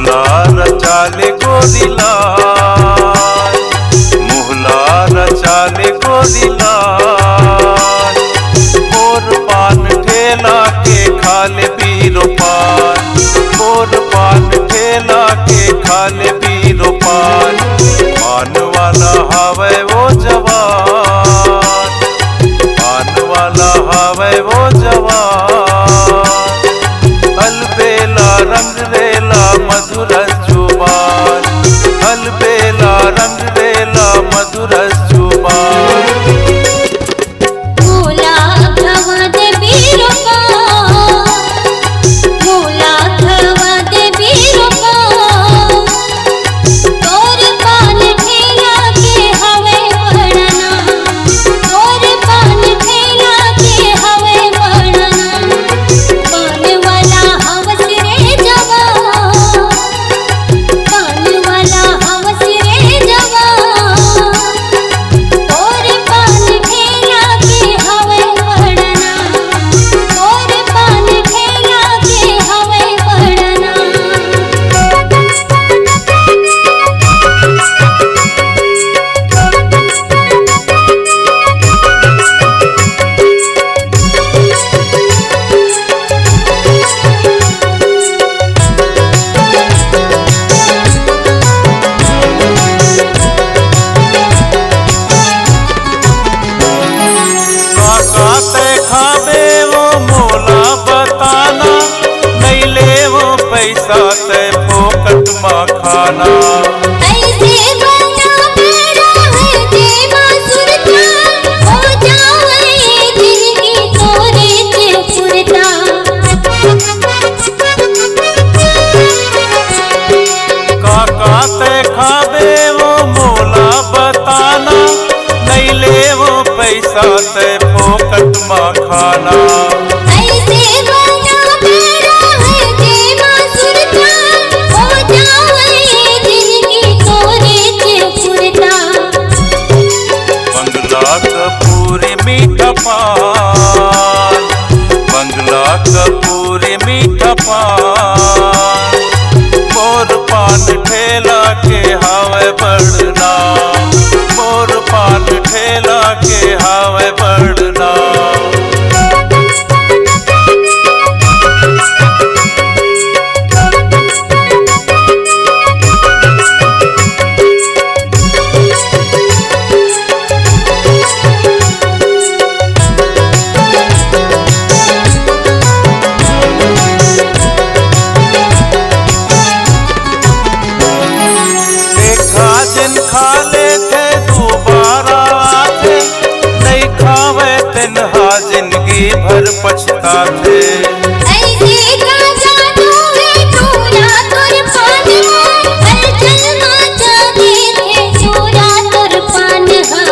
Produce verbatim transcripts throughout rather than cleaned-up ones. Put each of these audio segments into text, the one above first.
मुहला रचाले गोरी लाल, मुहला रचाले गोरी लाल। मोर पान ठेला के खाले बीरो पान, मोर पान ठेला के खाले बीरो पान। पान वाला हवय वो जवान, पान वाला हवय वो जवान। अलबेला रंग रेला मधुरस जुबान, अलबेला रंग रेला मधुरस जुबान। भोला भव दे बीरो पान, भोला भव दे बीरो पान। तोर पान ठेला के हवे बड़ना, तोर पान ठेला के हवे बड़ना। पान वाला हवस रे जवान, पान वाला हवस रे जवान। तोर पान ठेला के हवे बड़ना, तोर पान ठेला के हवे बड़ना। काका तै खाबे वो मोला बताना, नइ लेवो पैसा तै फोकट मा खाना। ऐसे बना मेरा है जे मासुरता, हो जावे जिंदगी तोरे से सुरता। काका तै खाबे वो मोला बताना, नइ लेवो पैसा तै फोकट मा खाना। ऐसे बना मेरा है जे मासुरता, हो जावे जिंदगी तोरे से सुरता। बंगला कपूरी मीठा पान, बंगला कपूरी मीठा पान। मोर पान ठेला के हावय बड़ना, मोर पान ठेला के हावय बड़ना। देखा जेन खा लेथे, दोबारा आथे, नइ खावय तेन हा जिनगी भर पछताथे। ऐसे का जादू है टूरा तोर पान हा, हर जन्मा जाने थे टूरा तोर पान हा।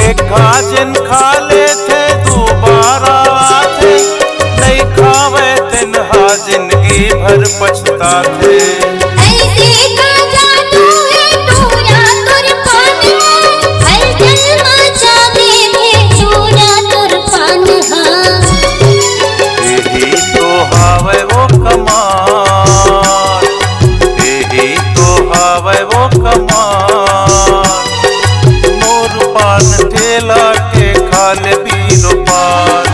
एक खा जेन खा लेथे, दोबारा आथे, नइ खावय तेन हा जिनगी भर पछताथे। ऐसे का जादू है टूरा तोर पान हा, हर जन्मा जाने थे टूरा तोर पान हा। एही तो हावय वो कमाल, एही तो हावय वो कमाल। मोर पान ठेला के खाले बीरो पान,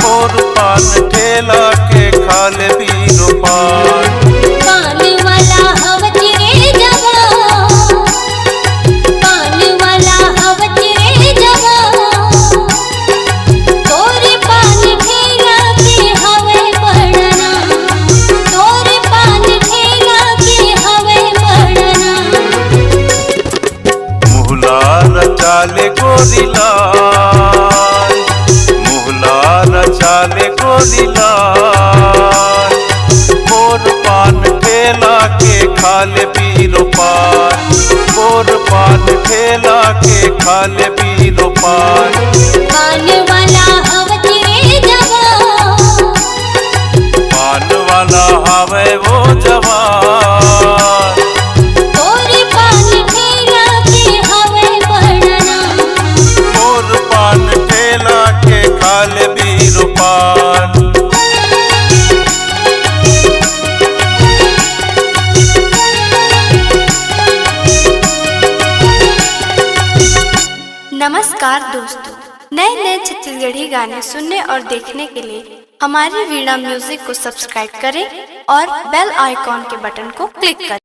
मोर पान ठेला के खाले बीरो पान। पान वाला हवच रे जवान, पान वाला हवच रे जवान। तोरे पान ठेला के हवे बड़ना, तोरे पान ठेला के हवे बड़ना। मुहला रचाले गोरी लाल, मुहला रचाले गोरी लाल। मोर पान ठेला के खाले बीरो पान, मोर पान ठेला के खाले बीरो पान। पान वाला हवच रे जवान, पान वाला हवे वो जवान। तोरे पान ठेला के हवे बड़ना, मोर पान ठेला के खाले बीरो पान। नमस्कार दोस्तों, नए नए छत्तीसगढ़ी गाने सुनने और देखने के लिए हमारी वीणा म्यूजिक को सब्सक्राइब करें और बेल आइकॉन के बटन को क्लिक करें।